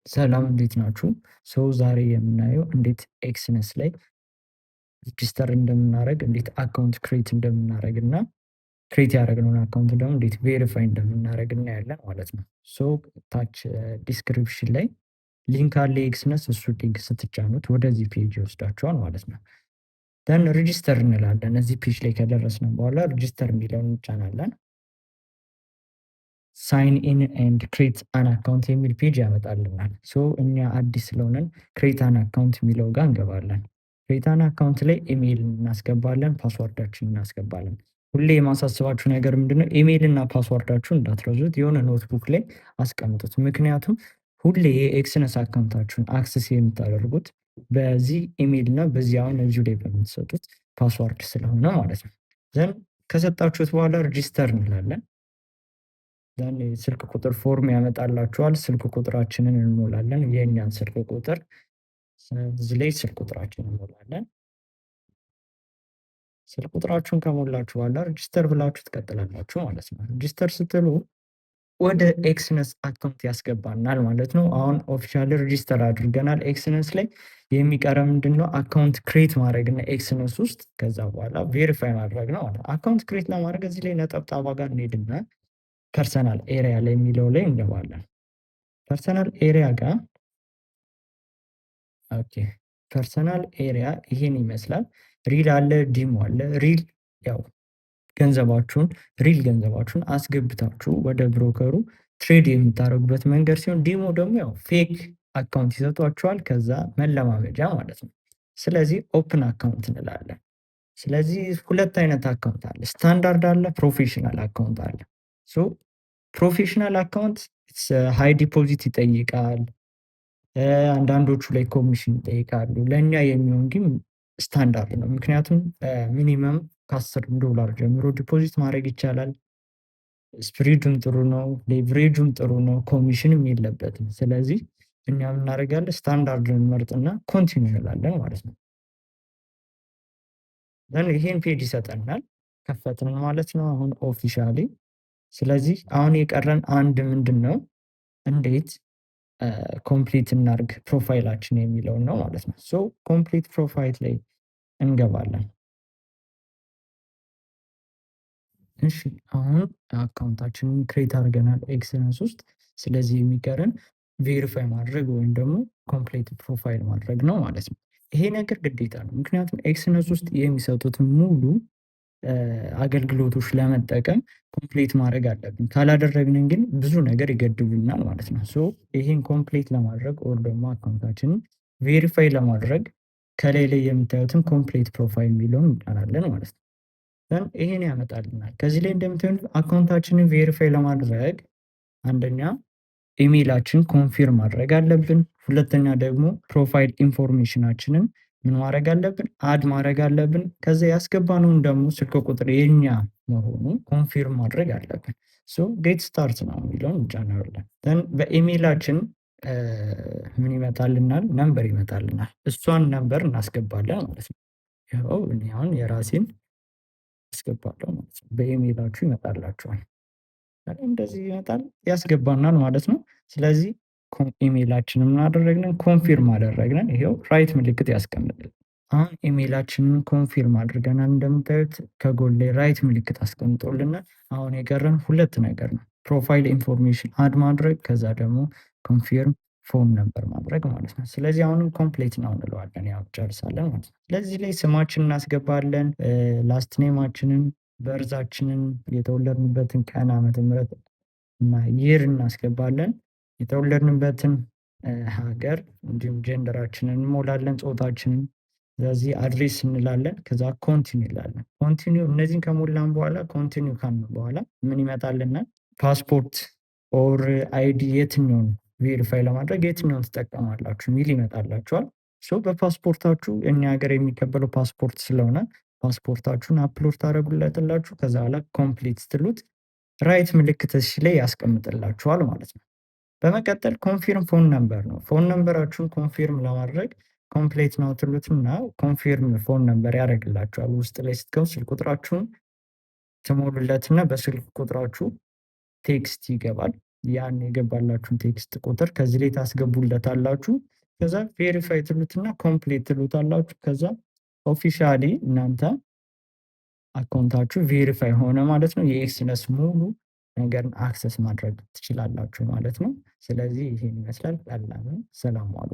ሰላም እንዴት ናችሁ? So ዛሬ የምናየው እንዴት Exness ላይ register እንደምናደርግ፣ እንዴት account create እንደምናደርግ እና create ያደረግነውን account ደግሞ እንዴት verify እንደምናደርግ እናያለን ማለት ነው። So ታች description ላይ link አለ Exness፣ እሱ link ስትጫኑት ወደዚህ page ይወስዳችኋል ማለት ነው። Then register እንላለን። እዚህ page ላይ ከደረስን በኋላ register የሚለውን እንጫናለን። Sign in and create an account የሚል page ያመጣልናል። So እኛ አዲስ ስለሆነን create an account የሚለው ጋር እንገባለን። Create an account ላይ ኢሜይል እናስገባለን፣ password ኣችንን እናስገባለን። ሁሌ የማሳስባችሁ ነገር ምንድነው? ኢሜይል እና password ኣችሁን እንዳትረሱት፣ የሆነ notebook ላይ አስቀምጡት። ምክንያቱም ሁሌ የ Exness account ኣችሁን access የምታደርጉት በዚህ ኢሜይል እና በዚህ አሁን እዚሁ ላይ በምትሰጡት password ስለሆነ ማለት ነው። Then ከሰጣችሁት በኋላ register እንላለን። Then ስልክ ቁጥር form ያመጣላችኋል። ስልክ ቁጥራችንን እንሞላለን። የእኛን ስልክ ቁጥር እዚህ ላይ ስልክ ቁጥራችንን እንሞላለን። ስልክ ቁጥራችሁን ከሞላችሁ በኋላ register ብላችሁ ትቀጥላላችሁ ማለት ነው። Register ስትሉ ወደ Exness account ያስገባናል ማለት ነው። አሁን officially register አድርገናል Exness ላይ። የሚቀረን ምንድን ነው? Account create ማድረግ እና Exness ውስጥ ከዛ በኋላ verify ማድረግ ነው። Account create ለማድረግ እዚህ ላይ ነጠብጣባ ጋር እንሄድና personal area ላይ የሚለው ላይ እንገባለን። Personal area ጋር፣ okay፣ personal area ይሄን ይመስላል። Real አለ፣ demo አለ። Real ያው ገንዘባችሁን፣ real ገንዘባችሁን አስገብታችሁ ወደ broker ኡ trade የምታደርጉበት መንገድ ሲሆን demo ደግሞ ያው fake account ይሰጧችኋል። ከዛ መለማመጃ ማለት ነው። ስለዚህ open account እንላለን። ስለዚህ ሁለት አይነት account አለ። ስታንዳርድ አለ፣ professional account አለ። So professional account high deposit ይጠይቃል። አንዳንዶቹ ላይ ኮሚሽን ይጠይቃሉ። ለእኛ የሚሆን ግን ስታንዳርድ ነው። ምክንያቱም minimum ከ10 ዶላር ጀምሮ deposit ማድረግ ይቻላል። Spread ኡም ጥሩ ነው፣ leverage ኡም ጥሩ ነው፣ ኮሚሽንም የለበትም። ስለዚህ እኛ እናደርጋለን ስታንዳርድ እንመርጥና continue እንላለን ማለት ነው። Then ይሄን page ይሰጠናል። ከፈትን ማለት ነው አሁን officially። ስለዚህ አሁን የቀረን አንድ ምንድን ነው፣ እንዴት complete እናርግ profile ኣችን የሚለውን ነው ማለት ነው። So complete profile ላይ እንገባለን። እሺ፣ አሁን account ኣችንን create አድርገናል Exness ውስጥ። ስለዚህ የሚቀረን verify ማድረግ ወይም ደግሞ complete profile ማድረግ ነው ማለት ነው። ይሄ ነገር ግዴታ ነው። ምክንያቱም Exness ውስጥ የሚሰጡትን ሙሉ አገልግሎቶች ለመጠቀም complete ማድረግ አለብን። ካላደረግንን ግን ብዙ ነገር ይገድቡናል ማለት ነው። So ይሄን complete ለማድረግ or ደግሞ account ኣችንን verify ለማድረግ ከላይ ላይ የምታዩትን complete profile የሚለውን እንጫናለን ማለት ነው። Then ይሄን ያመጣልናል። ከዚህ ላይ እንደምታዩት account ኣችንን verify ለማድረግ አንደኛ email ኣችን confirm ማድረግ አለብን። ሁለተኛ ደግሞ profile information ኣችንን ምን ማድረግ አለብን? Add ማድረግ አለብን። ከዛ ያስገባነውን ደግሞ ስልክ ቁጥር የኛ መሆኑን confirm ማድረግ አለብን። So get start now የሚለውን እንጫናለን። Then በ email ኣችን ምን ይመጣልናል? Number ይመጣልናል። እሷን number እናስገባለን ማለት ነው። ይኸው እኔ አሁን የራሴን አስገባለሁ ማለት ነው። በኢሜይላችሁ ይመጣላችኋል። እንደዚህ ይመጣል፣ ያስገባናል ማለት ነው። ስለዚህ ኢሜይላችንን ምን አደረግንን? Confirm አደረግንን። ይሄው right ምልክት ያስቀምጥልን። አሁን email ኣችንን confirm አድርገናል። እንደምታዩት ከጎን ላይ right ምልክት አስቀምጦልናል። አሁን የቀረን ሁለት ነገር ነው። Profile information add ማድረግ፣ ከዛ ደግሞ confirm phone number ማድረግ ማለት ነው። ስለዚህ አሁንም complete now እንለዋለን። ያው ጨርሳለን ማለት ነው። ስለዚህ ላይ ስማችንን እናስገባለን፣ last name ኣችንን፣ birth ኣችንን፣ የተወለድንበትን ቀን፣ ዓመተ ምህረት እና year እናስገባለን። የተወለድንበትን ሀገር እንዲሁም gender ኣችንን እንሞላለን፣ ጾታችንን። ስለዚህ address እንላለን። ከዛ continue እንላለን። Continue እነዚህን ከሞላን በኋላ፣ continue ካልን በኋላ ምን ይመጣልናል? ፓስፖርት or ID የትኛውን verify ለማድረግ የትኛውን ትጠቀማላችሁ የሚል ይመጣላችኋል። So በፓስፖርታችሁ፣ እኛ ሀገር የሚቀበለው ፓስፖርት ስለሆነ ፓስፖርታችሁን upload ታደርጉለትላችሁ። ከዛ በኋላ complete ስትሉት right ምልክት ላይ ያስቀምጥላችኋል ማለት ነው። በመቀጠል confirm phone number ነው። Phone number ኣችሁን confirm ለማድረግ complete now ትሉትና confirm phone number ያደርግላችኋል። ውስጥ ላይ ስትገቡ ስልክ ቁጥራችሁን ትሞሉለትና በስልክ ቁጥራችሁ text ይገባል። ያን የገባላችሁን text ቁጥር ከዚህ ላይ ታስገቡለታላችሁ። ከዛ verify ትሉትና complete ትሉታላችሁ። ከዛ officially እናንተ account ኣችሁ verify ሆነ ማለት ነው። የ Exness ሙሉ ነገርን access ማድረግ ትችላላችሁ ማለት ነው። ስለዚህ ይሄን ይመስላል። ቀላል ነው። ሰላም ዋሉ።